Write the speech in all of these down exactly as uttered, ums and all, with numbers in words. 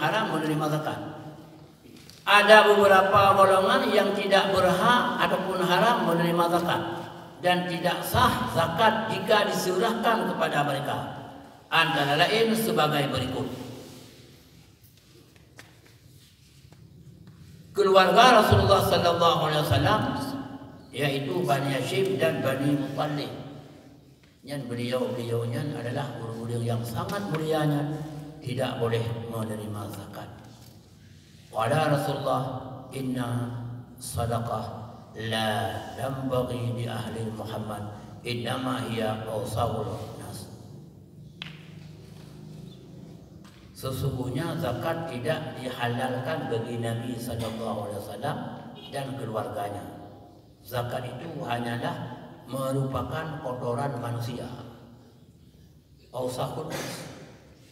haram menerima zakat. Ada beberapa golongan yang tidak berhak ataupun haram menerima zakat dan tidak sah zakat jika diserahkan kepada mereka, antara lain sebagai berikut. Keluarga Rasulullah sallallahu alaihi wasallam, yaitu Bani Hashim dan Bani Muttalib. Nyan beliau-beliau nyan adalah ureuëng-ureuëng yang sangat mulia nyan, tidak boleh menerima zakat. Qala Rasulullah, "Inna sadaqah la tambaghi li ahli Muhammad, innama hiya awsaqun nas." Sesungguhnya zakat tidak dihalalkan bagi Nabi sallallahu alaihi wasallam dan keluarganya. Zakat itu hanyalah merupakan kotoran manusia. Awsaqun nas,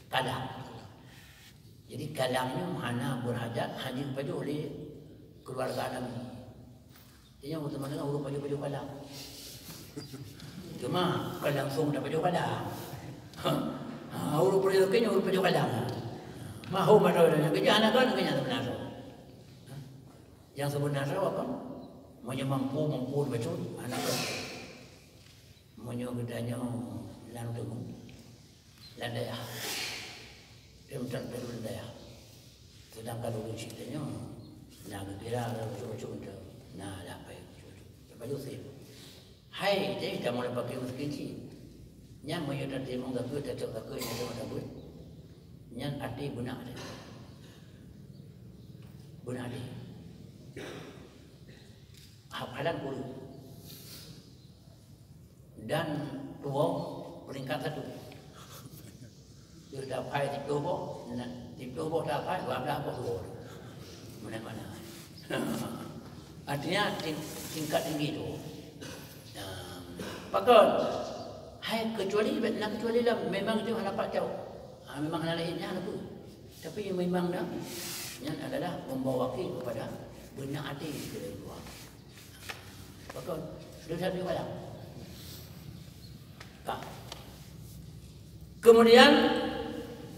kalang. Jadi kalang nyoe hana berhajat, hana jipajoh lé keluarga Nabi. Inyoe teuma deungoe ureuëng pajoh-pajoh kalang. Cuma bukan langsung tapajoh kalang. Ha, ureuëng pajoh keu nyoe ureuëng pajoh kalang. Mahom atau nyang keujah aneuk kan keujah sebenarnya. Yang sebenarnya apa? Meunyoe mampu, mampu bacut aneuk. Meunyoe geutanyoe lam teungoh, lam dayah, lam teungoh dayah. Sedangkan ureuëng syiek tanyoe na geukira lam bacut-bacut, na lapée bacut-bacut. Lepas tu sip. Hai, jadi kamoe leupah keu miskin cit. Nyan meunyoe tateurimong gaki, tacok gaki, nyan teuma tabeuet. Nyan até beunak até. Beunak até. Hafalan kureueng. Dan tuwoe peringkat satu. Yôh, tapai tieb ploh boh, na, tieb ploh boh tapai, dua blah boh tuwoe. Mana-mana. Artinya, ting-, tingkat tinggi tu. Nah, pakon? Hai, kecuali, na kecuali lah, memang itu hana pat jauh. Ha, memang hana laén nyan apa. Tapi memang dah, nyan adalah membawa kepada beunak até kita dua. Pakon? Sudah satu malam. Ka. Kemudian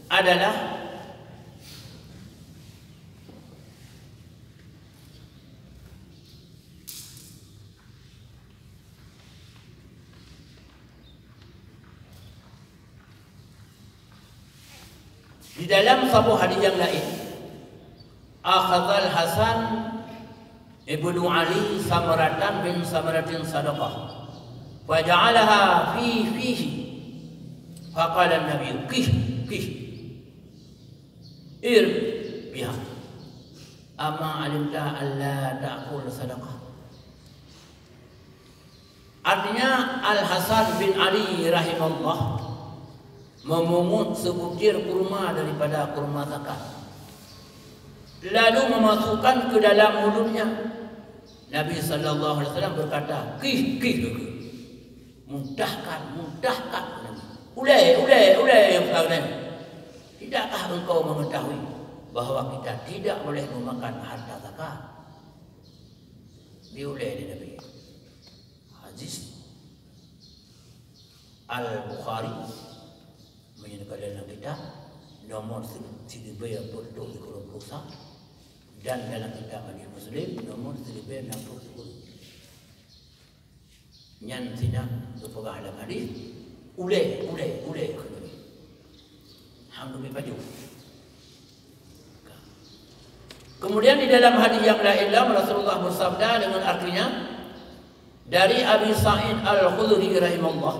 adalah di dalam saboh hadis yang lain, akhadzal Hasan ibnu Ali samratan min samratin sadaqah, faja'alaha fi fihi, faqala Nabi, "Qih, qih, ir biha, amma alimta alla ta'kul sadaqah." Artinya, Al-Hasan bin Ali rahimahullah memungut sebutir kurma daripada kurma zakat, lalu memasukkan ke dalam mulutnya. Nabi sallallahu alaihi wasallam berkata, "Qih, qih, qih. Mudahkan, mudahkan." Ulée, ulée, ulée, yang peugah. "Tidakkah engkau mengetahui bahwa kita tidak boleh memakan harta zakat?" Diulée lé Nabi. Hadis Al-Bukhari, meunyoe ka dalam kitab, nomor si-, siribée peuet reutôh sikureueng ploh sa, dan dalam kitab Hadis Muslim, nomor siribée nam ploh sikureueng. Nyan sinan geupeugah lam hadis, "Ulée, ulée, ulée," kheun Nabi. Hana geubri pajoh. Kemudian di dalam hadis yang lain lom, Rasulullah bersabda dengan artinya, dari Abi Sa'id Al-Khudri rahimahullah,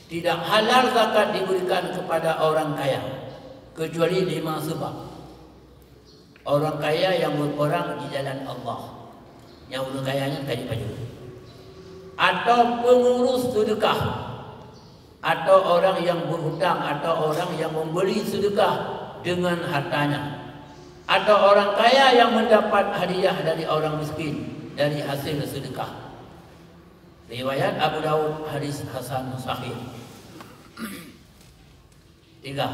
"Tidak halal zakat diberikan kepada orang kaya, kecuali lima sebab." Orang kaya yang berperang di jalan Allah, nyang ureuëng kaya nyan ka jipajoh. Atau pengurus sedekah, atau orang yang berhutang, atau orang yang memberi sedekah dengan hartanya, atau orang kaya yang mendapat hadiah dari orang miskin dari hasil sedekah. Riwayat Abu Daud, hadis hasan sahih. Tiga,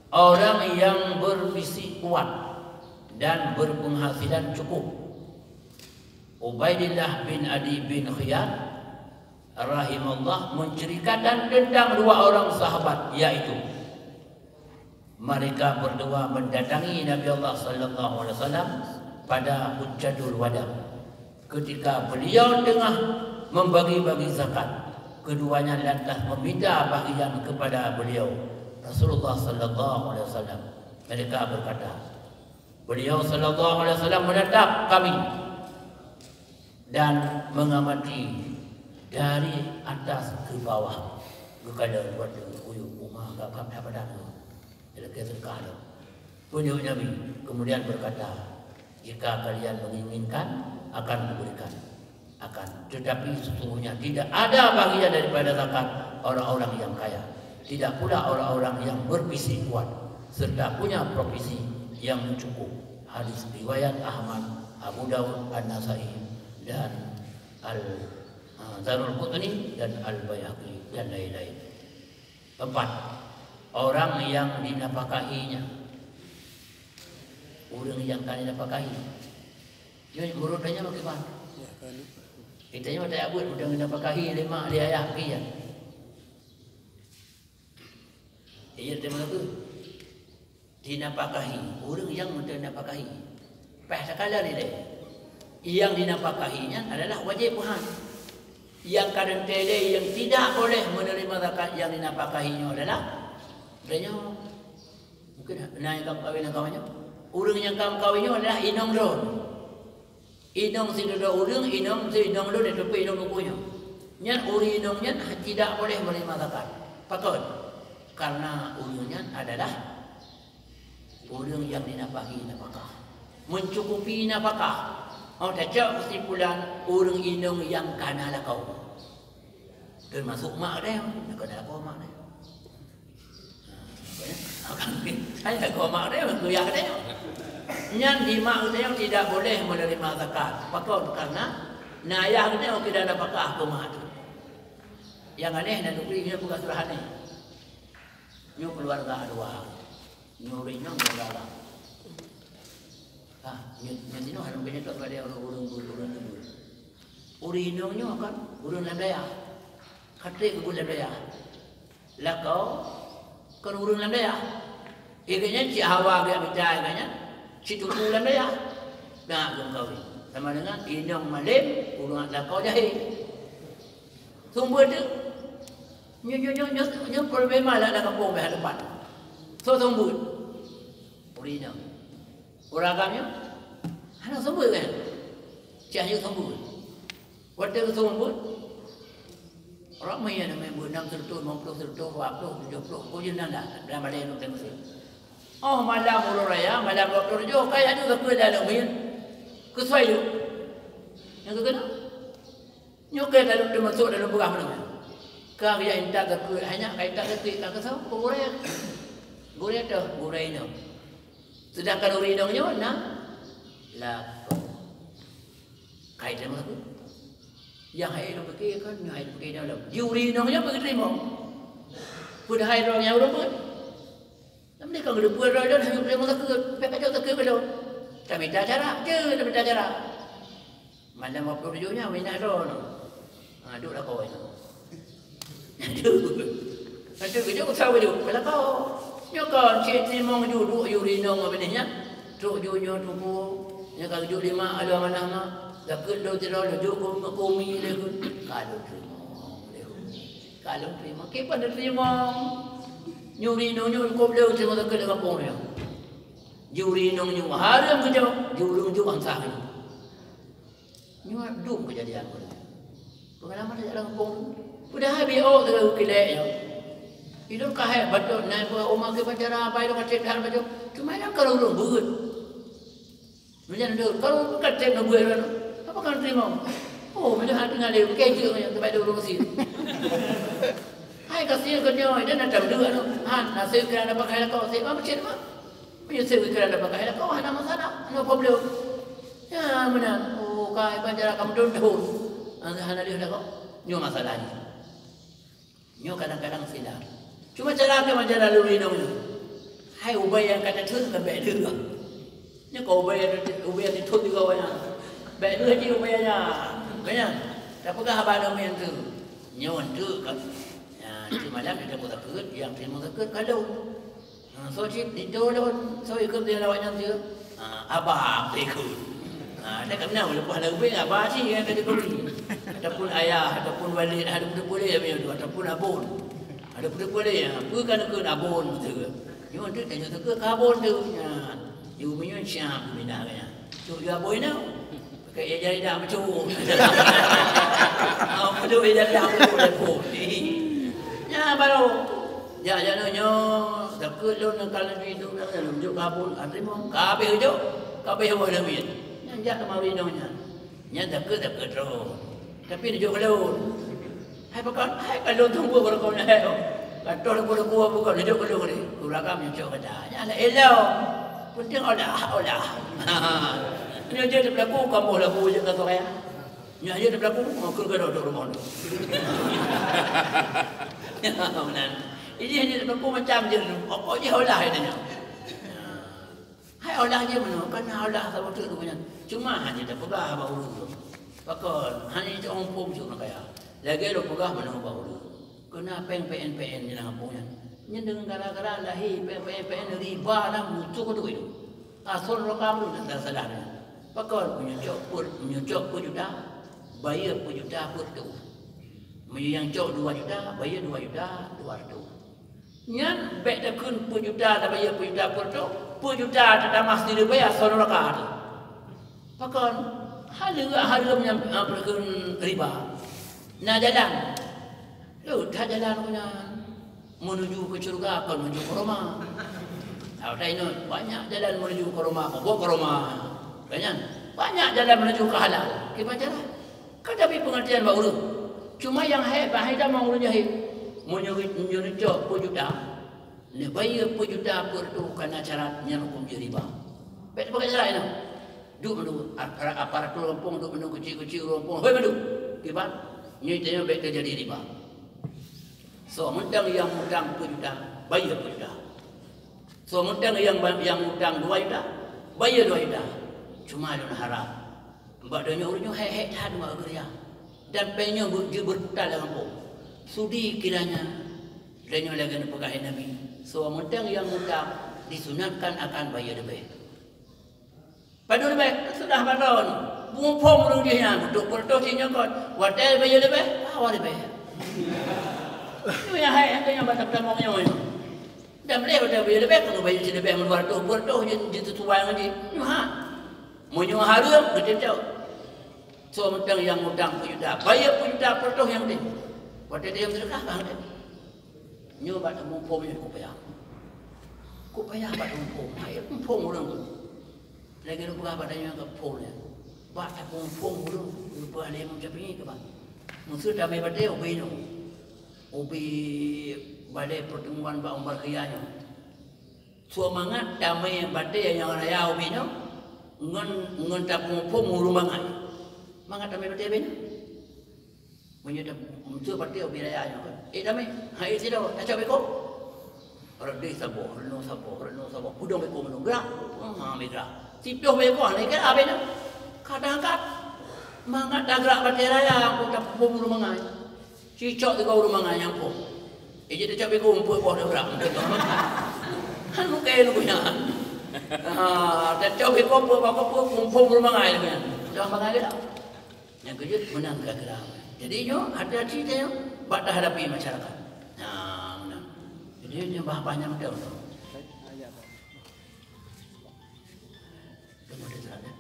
orang yang berfisik kuat dan berpenghasilan cukup. Ubaidillah bin Adi bin Khiyar rahimahullah menceritakan tentang dua orang sahabat, yaitu Mereka berdua mendatangi Nabi Allah sallallahu alaihi wasallam pada Hajjatul Wada. Ketika beliau tengah membagi-bagi zakat, keduanya lantas meminta bagian kepada beliau, Rasulullah sallallahu alaihi wasallam. Mereka berkata, beliau sallallahu alaihi wasallam menatap kami dan mengamati dari atas ke bawah. Geukalon watèe uyuek uma gab-gab daripada tu. Ilakée sedekah tu. Peunyoe Nabi kemudian berkata, "Jika kalian menginginkan, akan kuberikan. Akan tetapi sesungguhnya tidak ada bagian daripada zakat orang-orang yang kaya. Tidak pula orang-orang yang berfisik kuat serta punya profesi yang mencukup." Hadis riwayat Ahmad, Abu Daud, An-Nasai, dan Al, ha, Darul Qutni dan Al-Baihaqi dan lain-lain. Keempat, orang yang dinafakahinya. Ureuëng nyang ka dinafakahi. Nyoe menurut tanyoe bagaimana? Kita nyoe tak buat ureuëng dinafakahi lé mak lé ayah kian. Iya, terima kasih. Dinafakahi, ureuëng nyang meuteunafakahi. Paih takalon ilée. Nyang dinafakahi nyan adalah wajéb meuhan. Nyang ka teuntée ilée nyang tidak boleh menerima zakat nyang dinafakahi nyoe adalah, tanyoe, mungkin na nyang ka meukawen lam kawan nyoe. Ureuëng nyang ka meukawen nyoe adalah inong droe. Inong sidroe ureuëng, inong si inong lôn, di teupeu inong buku nyoe. Nyan ureuëng inong nyan tidak boleh menerima zakat. Pakon? Karena ureuëng nyan adalah ureuëng nyang dinafakahi nafakah. Mencukupi nafakah. Oh, tacok kesimpulan, ureuëng inong nyang kana lakoe. Termasuk mak dia, nyang kana lakoe mak dia. Hai, lakoe mak dia, kuyak dia. Nyan di mak dia tidak boleh menerima zakat. Pakon? Karena na ayah dia tidak nafakah keu mak tu. Nyang aneh, na negeri nyoe peugah surah aneh. Nyoe keluarga dua. Nyoe ureuëng inong, nyoe ureuëng agam. Ha, nyoe, nyoe sinoe hareuem keuneuk tok pada ureuëng, ureuëng, ureuëng, ureuëng. Ureuëng inong nyoe kan ureuëng lam dayah. Ka trép geubeuet lam dayah. Lakoe kon ureuëng lam dayah. Gobnyan cit hawa geuh mita gobnyan, cit teungku lam dayah. Na geumeukawen. Sama dengan inong malém, ureuëng lakoe jahé. Sumber tu, nyoe, nyoe, nyoe, nyoe, nyoe problema lam, lam gampông beh depan. Soe sumber? Ureuëng inong. Ureuëng agam nyoe hana sumber kan? Cit hana sumber. Watée geusumber, ramé nyang namanya buet, nam sireutoh, limong ploh sireutoh, dua ploh, tujoh ploh, peue jeuet nan dah, dalam balée nyoe teuh meuseue. Oh, malam uroe raya, malam dua ploh tujoh, ka laju takheun lam aneuk miet. Keu soe lôn? Nyang keu keunoe? Nyoe ka lôn teumasok dalam peugah meunyoe. Ka geujak intat takheun, hanya ka intat takheun, ka keu soe? Keu gurée. Gurée toh, gurée inong. Sedangkan ureuëng inong nyoe na lakoe. Ka iteurimong takheun. Nyang hai lôn pike kan, nyang hai lôn pike dalam. Di ureuëng inong nyoe peue geuteurimong? Padahai droe nyang ureuëng peuet. Lam deh ka geuteupeue droe lôn, hana geuteurimong takheun. Bék ka jok takheun bak lôn. Tamita cara, jeuet tamita cara. Malam dua ploh tujoh nyan, minah droe nyoe. Ha, duek lakoe nyoe. Aduh. Aduh, kejut usah baju. Keu lakoe. Nyoe kon, cit teurimong ju, duek ju rinong abéh nyan. Trok ju nyoe tuku. Nyoe ka geujok lé mak, alah manah mak. Takheun lôn sidroe lôn jok keu, keu umi lé keu. Ka lôn teurimong lé keu umi. Ka lôn teurimong. Kiban lôn teurimong. Nyoe rinong nyoe kop lôn teurimong takheun lam gampông nyoe. Ju rinong nyoe hareuem geujok, ju ureueng jok ansah nyoe. Nyoe dum keujadian ulôn. Peungalaman jak lam gampông. Padahai biôh teuka geukilée nyoe. Ilôn ka hék bacut, na peue uma keu pacara, bai lôn ka trép that bacut. Cuma nyan ka lôn beuet. Meunyan lôn ka lôn ka trép lôn beuet lôn. Apa ka lôn teurimong? Oh, meunyoe hana tinggai lé, bukée jeuet nyan, teubai lôn ureueng sien. Hai ka sien keu nyoe, dan na tam deuek lôn. Han, na sien keu na pakai lakoe, sien ka meucit mah. Meunyoe seugeukira lam bagaih lakoe, hana masalah, hana problem. Ya, meunan. Oh, ka iban cara ka meuthon-thon. Hana, hana lheueh lakoe. Nyoe masalah nyoe. Nyoe kadang-kadang silap. Cuma cara keu masalah lôn inong nyoe. Hai ubé nyang ka teuthon ka bék lheueh. Nyoe ka ubé, ubé nyang teuthon juga awak nyan. Bék lheueh jih ubé nyan. Bukan nyan. Tapeugah haba lôn nyang tu. Nyoe tu kan. Ya, tu malam dia takot takut, nyang terima takut kalau. Soe cit ditulon, soe ikot di awak nyan tu? Ah, abang ikot. Ah, dak keunan leupah lagèe abang cit nyang ka dibri. Ataupun ayah, ataupun walid, ada peutuh boleh ya, ataupun abon. Ada peutuh boleh ya, apa kan ikot abon tu? Nyoe tu tanya tu ke abon tu? Ya, di umi nyoe siap bina kan. Tu ya abon nyoe. Pakai ijazah dah betul. Ah, betul ijazah dah betul. Nyan baru. Jak, jak nyoe, takheun lôn nangka lôn itu, lôn jok kabul, arti mong, kabeh jok, kabeh wah leumin. Nyan jak keumawi nyoe nyan. Nyan takheun, takheun terus. Tapi neujok lôn. Hai pakon, hai ka lôn tunggu baru kau nyan, hai. Ka toh lôn tunggu bukan neujok lôn ni. Kurang kami cok kata. Nyan lah elok. Penting olah, olah. Nyoe je pelaku, kamoe lagu je ka soe. Nyan je pelaku, oh, keu ka dok rumoh. Meunan. Ini hanya pelaku macam je. Pokok je olah itu nyan. Hai olah je meunoe, kan olah saboh teuk tu nyan. Cuma hanya tapeugah bak ureueng tu. Pakon, hanya cok muphom cok kaya. Lagèe lôn peugah meunoe bak ureueng. Keu na péng P N P N di lam gampông nyan. Nyan deungon gara-gara lahé péng P N P N riba na musuh tu itu. Asoe rokam tu dan salah nyan. Pakon meunyoe cok peuet, meunyoe cok peuet juta, bayeue peuet juta peuet reutôh. Meunyoe nyang cok dua juta, bayeue dua juta dua reutôh. Nyan bèk takheun peuet juta tabayeue peuet juta peuet reutôh, peuet juta tatamah sidroe bayeue asoe nuraka tu. Pakon? Haleue hareuem nyang, ah, peureukeuen riba. Na jalan. Leuet that jalan geuh nyan. Menuju ke syurga kon menuju ke Roma. Tahu tak ingat, banyak jalan menuju ke Roma, ke Roma. Kan nyan? Banyak jalan menuju ke halal. Kiban cara? Kan tapi pengertian bak ureueng. Cuma nyang hai, bah hai tamong ureueng jahil. Meunyoe, meunyoe neucok peuet juta, neubayeue peuet juta peuet reutôh kana syarat nyan huköm jih riba. Bèk tapakai syarat nyan. Duek mandum, ap-, aparatur gampông duek mandum, keuchik-keuchik ureueng gampông, hôi mandum. Kiban? Nyoe tanyoe bèk teujadi riba. Soe mantong nyang mutang peuet juta, bayeue peuet juta. Soe mantong nyang ba-, nyang mutang dua juta, bayeue dua juta. Cuma lôn harab, bak donya ureueng nyoe hék-hék that bak keureuja. Dan péng nyoe beu-, jeuet beuputa lam gampông. Sudi kiranya, lagèe nyoe lagèe neupeugah lé Nabi, soe mantong nyang mutang disunatkan akan bayeue leubeh. Padub leubeh, sudah padon. Muphom ureueng jih nyan, beutôi-beutôi si nyoe kon. Watèe bayeue leubeh, awai leubeh. Nyoe nyang hai, nyang keu nyoe bak tamong nyoe. Dan lé watèe bayeue leubeh, keuneuk bayeue sileubeh ngon dua reutôh, dua reutôh jih, jih teutuai ngon jih. Nyoe ha. Meunyoe hareuem, geucocok. Soe mantong nyang mutang peuet juta, bayeue peuet juta peuet reutôh nyang teuh. Watèe teuh nyang seudeukah, bah teuh. Nyoe bak muphom nyoe kupayah. Kupayah bak muphom, hai muphom ureueng. Lagèe lôn peugah bak tanyoe keu phon nyan. Bak tapeuphon ureueng, geupeugah lé Imam Syafi'i keu bang. Meuseu tamè batèe ubé nyoe. Ubé balèe pertemuan bak Umar Khayyam nyoe. Soe mangat tamè batèe nyang raya ubé nyoe, ngon, ngon tapeuphon ureueng bangai. Mangat tamè batèe ubé nyoe. Meunyoe ta-, meuseu batèe ubé raya nyoe kan. Eh, damé, hai sidroe, tacok beko. Rot deh saboh, rot noe saboh, rot noe saboh. Pudong beko meunong gerak. Ha, mé gerak. Siploh beko, hana gerak abéh nyan. Kadang-kadang mangat tagrak batèe raya, aku tapeuphon ureueng bangai. Cicok tiga ureueng bangai nyang phon. Eh, jadi tacok beko umpuk boh gerak. Han muka lu punya. Ha, tacok beko umpuk, bako umpuk, phon ureueng bangai lu punya. Ureueng bangai gerak. Nyang keujeuet meunang kira-kira. Jadi nyoe hati-hati tanyoe bak tahadapi masyarakat. Nah, meunang. Jadi nyoe bah-, bah nyang beutôi tu. Tunggu dia terang, ya.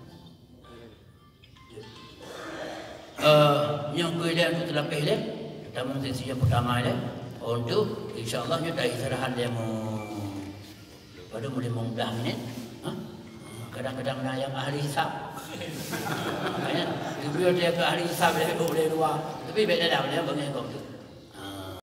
Eh, nyang keu ilèe tu teulapeh lé. Tamong sesi nyang peutama lé. Untuk insya-Allah nyoe dah istirahat lé mu. Padahai boleh meunggah minit, ha? Kadang-kadang na nyang ahli hisab. Makanya, geupeugah dia ke ahli hisab, dia duduk di luar. Tapi beda dah, dia bangai kau tu.